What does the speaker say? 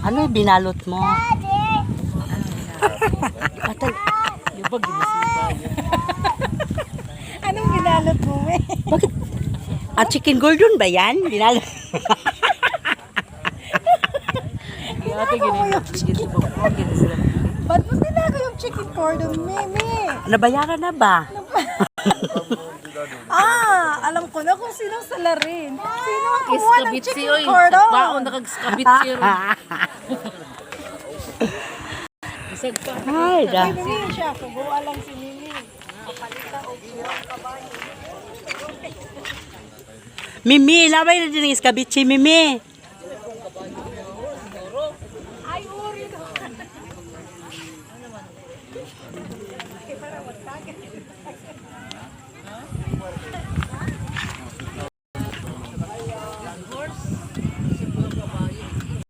Ano yung binalot mo? Patay. Di ba ginisiba? Anong binalot mo, eh? Bakit? Ah, chicken gordon ba yan? Binalot. Ate ginisiba. Ginisiba. Ginisiba. Ba't mo tinago yung chicken cordon, Mimi? Nabayaran na ba? Ah, alam ko na kung sinong salarin. Sino ang kumuha ng Iskabitsi chicken oy. cordon? Baon na kag-skabitsi ron. Isag pa. Ay, da. Ay, Mimi siya. Kubuha lang si Mimi. Kapalita o iyong kabayo. Mimi, labay na din ang iskabitsi, Mimi.